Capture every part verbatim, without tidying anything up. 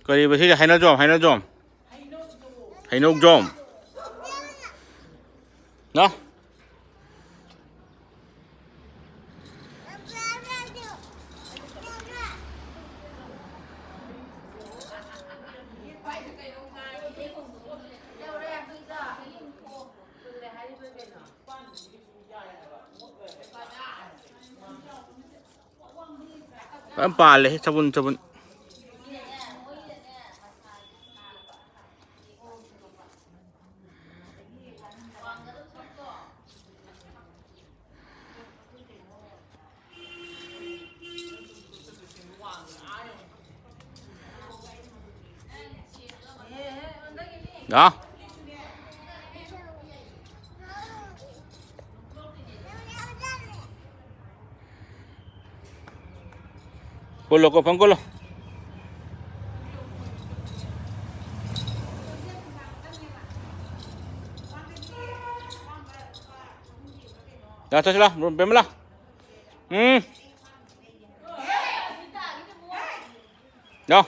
ꯀꯔꯤꯕ ꯁꯤꯁꯦ? ꯍꯩꯅꯧꯖꯣꯝ, ꯍꯩꯅꯧꯖꯣꯝ, ꯍꯩꯅꯧꯖꯣꯝ꯫ ꯅ? ꯐꯖꯅ ꯄꯥꯜꯂꯦ, ꯆꯕꯨꯟ ꯆꯕꯨꯟ꯫ ꯂꯥꯎ꯫ ꯀꯣꯜꯂꯣ, ꯀꯣꯐꯝ ꯀꯣꯜꯂꯣ꯫ ꯂꯥꯛ, ꯆꯠꯁꯤ ꯂꯥꯛ, ꯕꯦꯝꯃ ꯂꯥꯛ꯫ ꯎꯝ꯫ ꯂꯥꯛ꯫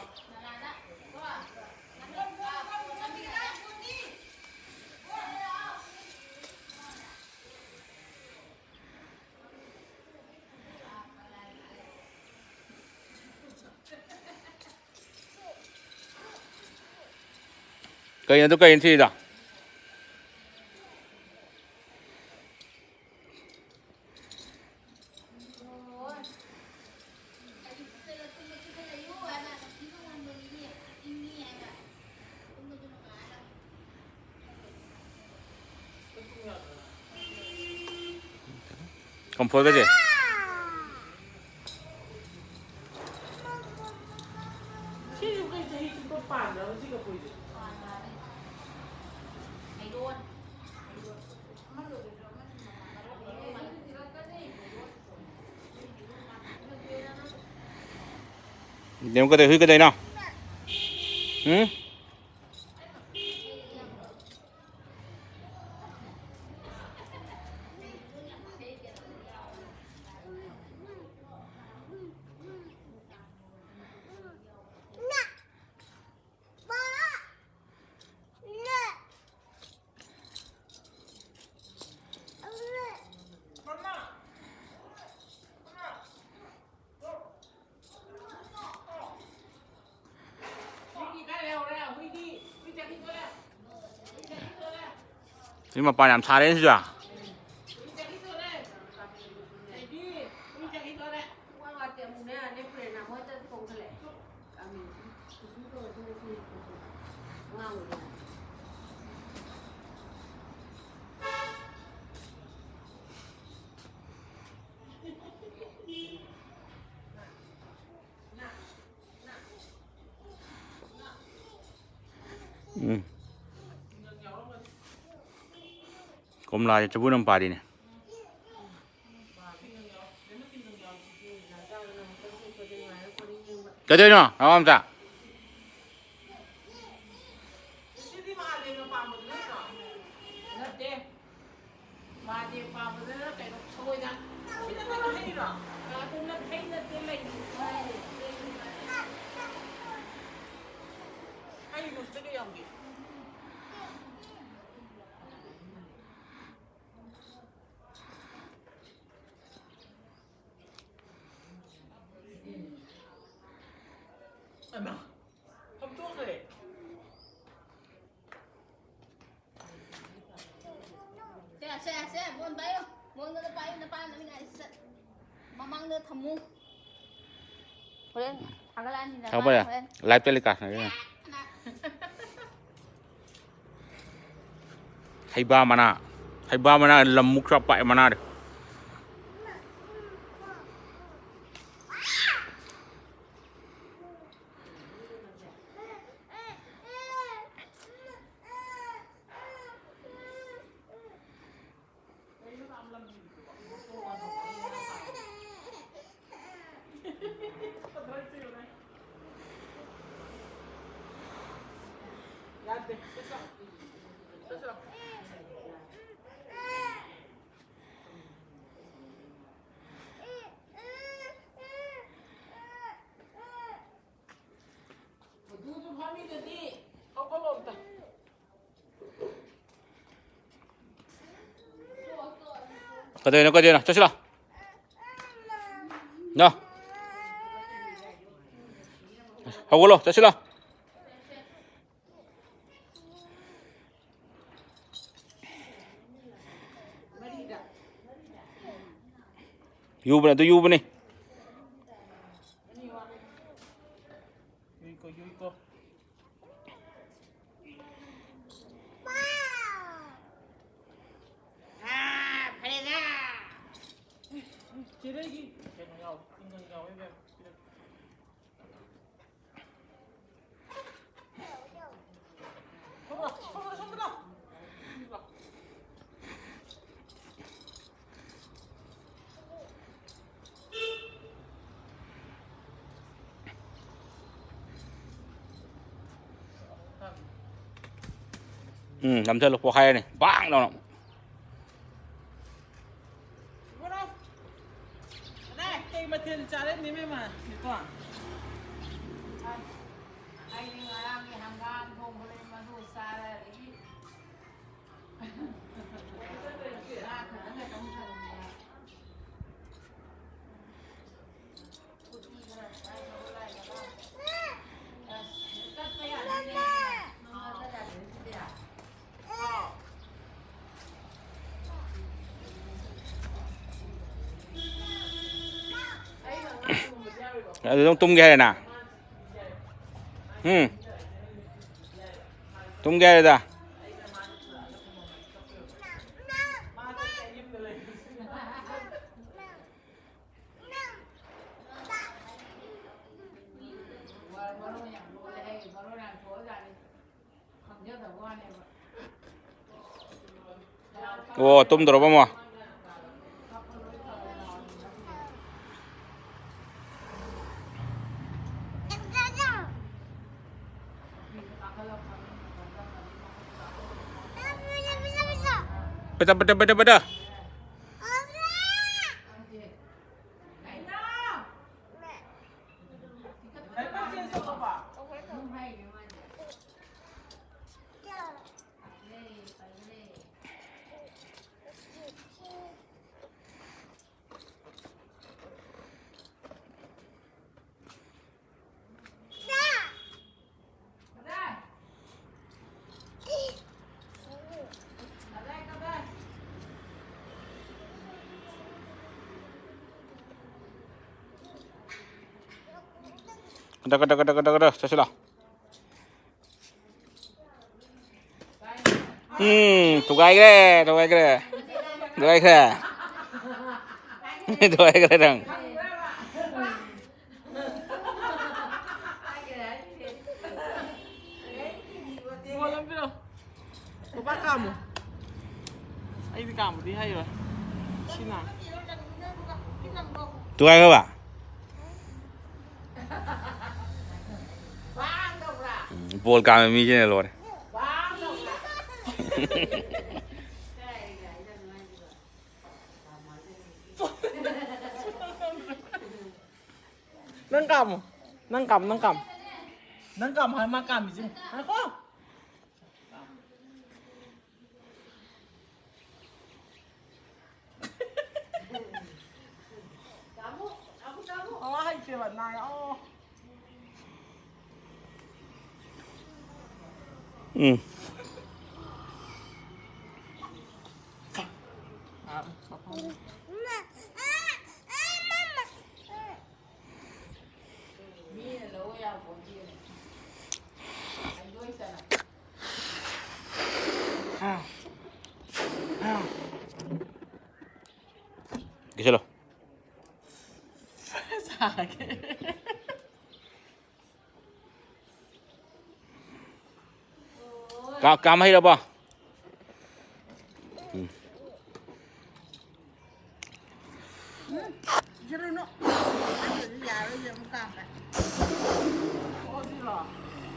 ꯀꯩꯅꯣ ꯑꯗꯨ ꯀꯩꯅꯣ ꯊꯤꯔꯤꯗꯣ? ꯀꯝꯐꯣꯏꯒꯁꯦ꯫ ꯁꯤꯁꯨ ꯀꯩ ꯆꯍꯤ ꯆꯨꯞꯄ ꯄꯥꯟꯕ꯭ꯔꯕ ꯁꯤ ꯀꯐꯣꯏꯁꯦ? ꯗꯦꯝ ꯀꯗꯩ ꯍꯨꯏ ꯀꯗꯩꯅꯣ? ꯎꯝ? ꯁꯤ ꯃꯄꯥꯟ ꯌꯥꯝ ꯁꯥꯔꯦꯅꯦ ꯁꯤꯁꯨ꯫ ꯎꯝ꯫ ꯀꯣꯝꯂꯥꯁꯦ ꯆꯕꯨꯟ ꯑꯃ ꯄꯥꯔꯤꯅꯦ꯫ ꯀꯩꯗꯧꯔꯤꯅꯣ, ꯑꯉꯥꯡ ꯃꯆꯥ? ꯃꯍꯥꯗꯦꯕ ꯄꯥꯝꯕꯗꯨꯅ ꯀꯩꯅꯣ? ꯁꯒꯣꯏꯗ꯫ ꯁꯤꯅ ꯀꯩꯅꯣ ꯍꯩꯔꯣ? ꯑꯗꯨꯅ ꯍꯩ ꯅꯠꯇꯦ, ꯂꯩꯅꯤ꯫ ꯀꯩꯅꯣ ꯁꯤꯗ ꯀꯩ ꯌꯥꯎꯒꯦ? ꯍꯩꯃꯥ! ꯐꯝꯊꯣꯛꯈ꯭ꯔꯦ꯫ ꯁꯦ, ꯁꯦ, ꯁꯦ, ꯕꯣꯟ ꯄꯥꯏꯌꯨ꯫ ꯕꯣꯟꯒꯗꯣ ꯄꯥꯏꯌꯨ, ꯅꯄꯥ ꯅꯃꯤꯠ ꯅꯥꯏ ꯆꯠ-, ꯃꯃꯥꯡꯗ ꯊꯝꯃꯨ꯫ ꯍꯣꯔꯦꯟ ꯊꯥꯒꯠꯂꯛꯑꯅꯤ ꯅꯄꯥ ꯊꯥꯒꯠꯄ ꯌꯥ-, ꯍꯣꯔꯦꯟ꯫ Live telecast ꯅ꯫ ꯍꯩꯕꯥ ꯃꯅꯥ, ꯍꯩꯕꯥ ꯃꯅꯥ ꯂꯝ ꯃꯨꯛ ꯈꯔ ꯄꯥꯛꯑꯦ ꯃꯅꯥꯗꯤ꯫ ꯀꯩꯗꯧꯔꯤꯅꯣ, ꯀꯩꯗꯧꯔꯤꯅꯣ? ꯆꯠꯁꯤꯂꯥꯎ꯫ ꯅꯣ꯫ ꯍꯧꯒꯠꯂꯣ, ꯆꯠꯁꯤꯂꯥꯎ꯫ ꯌꯨꯕꯅꯦ, ꯑꯗꯨ ꯌꯨꯕꯅꯦ꯫ ꯌꯨꯏꯀꯣ, ꯌꯨꯏꯀꯣ꯫ ꯆꯦꯔꯩꯒꯤ ꯀꯩꯅꯣ ꯌꯥꯎ, ꯏꯪꯒꯪ ꯌꯥꯎꯋꯦ ꯏꯕꯦꯝꯃ꯫ ꯎꯝ, ꯅꯝꯁꯤꯜꯂꯨ, ꯄꯣꯛꯈꯥꯏꯔꯅꯤ ꯕꯥꯡ ꯂꯥꯎꯅ꯫ ꯀꯩ ꯃꯊꯦꯜ ꯆꯥꯔꯦ ꯅꯦ ꯃꯦꯝꯃ? ꯁꯤꯀꯣ꯫ ꯑꯩꯗꯤ ꯉꯔꯥꯡꯒꯤ ꯍꯪꯒꯥꯝ ꯊꯣꯡꯕ ꯂꯩ, ꯃꯗꯨ ꯆꯥꯔꯦ, ꯑꯗꯒꯤ ꯉꯥ ꯊꯣꯡꯕ ꯈꯛꯇꯪ ꯊꯣꯡꯉꯦ꯫ ꯑꯗꯨ ꯑꯗꯨꯝ ꯇꯨꯝꯒꯦ ꯍꯥꯏꯔꯦ ꯅꯪ? ꯎꯝ? ꯇꯨꯝꯒꯦ ꯍꯥꯏꯔꯦꯗ꯫ ꯑꯣ, ꯇꯨꯝꯗꯣꯔꯕ ꯑꯃꯨꯛ? ꯄꯗ, ꯄꯗ, ꯄꯗ, ꯄꯗ꯫ ꯀꯗ ꯀꯗ ꯀꯗ ꯀꯗ ꯀꯗ ꯆꯠꯁꯤꯜꯂꯣ꯫ ꯎꯝ, ꯊꯨꯒꯥꯏꯈ꯭ꯔꯦ, ꯊꯨꯒꯥꯏꯈ꯭ꯔꯦ, ꯊꯨꯒꯥꯏꯈ꯭ꯔꯦ꯫ ꯊꯨꯒꯥꯏꯈ꯭ꯔꯦ ꯅꯪ꯫ ꯃꯣꯜ ꯑꯃ ꯄꯤꯔꯛꯑꯣ꯫ ꯄꯄꯥ ꯀꯥꯝꯃꯨ꯫ ꯑꯩꯗꯤ ꯀꯥꯝꯕꯗꯤ ꯍꯩꯔꯣꯏ꯫ ꯁꯤꯅ꯫ ꯊꯨꯒꯥꯏꯈ꯭ꯔꯕ? ꯎꯝ, ꯕꯣꯜ ꯀꯥꯝꯕ ꯃꯤꯁꯤꯅ ꯂꯣꯏꯔꯦ꯫ ꯅꯪ ꯀꯥꯝꯃꯣ꯫ ꯅꯪ ꯀꯥꯝ, ꯅꯪ ꯀꯥꯝ꯫ ꯅꯪ ꯀꯥꯝꯃꯣ ꯍꯥꯏ ꯃꯥ ꯀꯥꯝꯃꯤꯁꯦ꯫ ꯉꯥꯏꯈꯣ꯫ ꯑꯣ, ꯍꯩꯇꯦꯕ, ꯅꯥꯏ꯫ ꯑꯣ꯫ ꯎꯝ꯫ ꯀꯤꯁꯜꯂꯣ꯫ ꯁꯥꯒꯦ꯫ ꯀꯥ-, ꯀꯥꯝ ꯍꯩꯔꯕꯣ? ꯎꯝ꯫ ꯎꯝ, ꯏꯆꯦ ꯔꯦꯅꯨ꯫ ꯌꯥꯔꯣꯏ, ꯌꯥꯔꯣꯏ, ꯑꯃꯨꯛ ꯀꯥꯝꯃꯦ꯫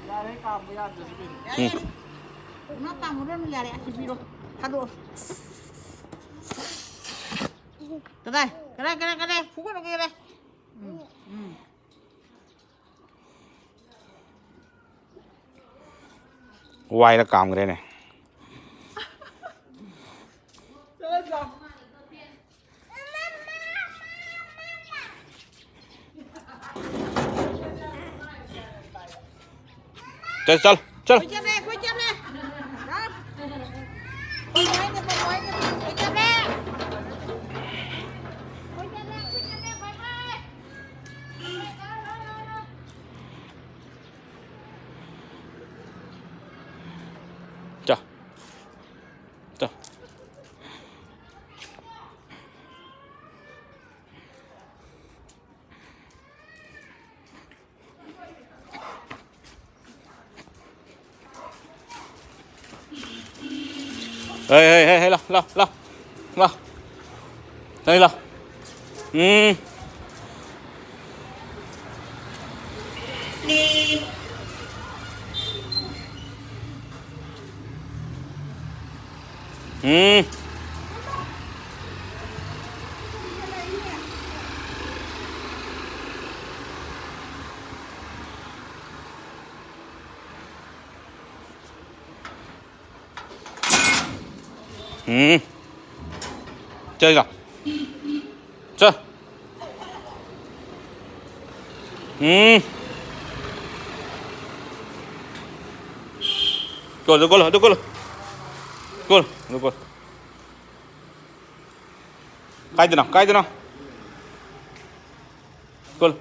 ꯌꯥꯔꯦ, ꯀꯥꯝꯕ ꯌꯥꯗ꯭ꯔꯁꯨ ꯀꯩꯅꯣ꯫ ꯌꯥꯔꯦ, ꯎꯝ꯫ ꯌꯥꯔꯦ꯫ ꯏꯃꯥ ꯀꯥꯝꯃꯨꯔꯅꯨ, ꯌꯥꯔꯦ, ꯑꯁꯤ ꯄꯤꯔꯣ꯫ ꯊꯥꯗꯣꯛꯑꯣ꯫ ꯀꯗꯥꯏ? ꯀꯗꯥꯏ, ꯀꯗꯥꯏ, ꯀꯗꯥꯏ? ꯐꯨꯒꯠꯂꯒꯦ, ꯀꯗꯥꯏ? ꯎꯝ, ꯎꯝ꯫ ꯋꯥꯏꯔ ꯀꯥꯝꯈ꯭ꯔꯦꯅꯦ꯫ ꯆꯠ-, ꯆꯠꯂꯣ, ꯆꯠꯂꯣ꯫ ꯑꯩꯈꯣꯏ ꯆꯠꯂꯦ, ꯑꯩꯈꯣꯏ ꯆꯠꯂꯦ꯫ ꯂꯥꯎ꯫ ꯑꯩꯈꯣꯏ ꯆꯠꯂꯦ꯫ ꯑꯩꯈꯣꯏ ꯆꯠꯂꯦ, ꯑꯩꯈꯣꯏ ꯆꯠꯂꯦ, ꯕꯥꯏ ꯕꯥꯏ꯫ Hey, hey, hey, hey, لا، لا، لا. لا. ثاني لا. امم. امم. امم. 자, 자. 자. امم. ꯀꯣꯜꯂꯨ, ꯀꯣꯜꯂꯨ, ꯑꯗꯨ ꯀꯣꯜꯂꯨ. ꯀꯣꯜꯂꯨ, ꯑꯗꯨ ꯀꯣꯜꯂꯨ. ꯀꯥꯏꯗꯅꯣ? ꯀꯥꯏꯗꯅꯣ? ꯀꯣꯜꯂꯨ.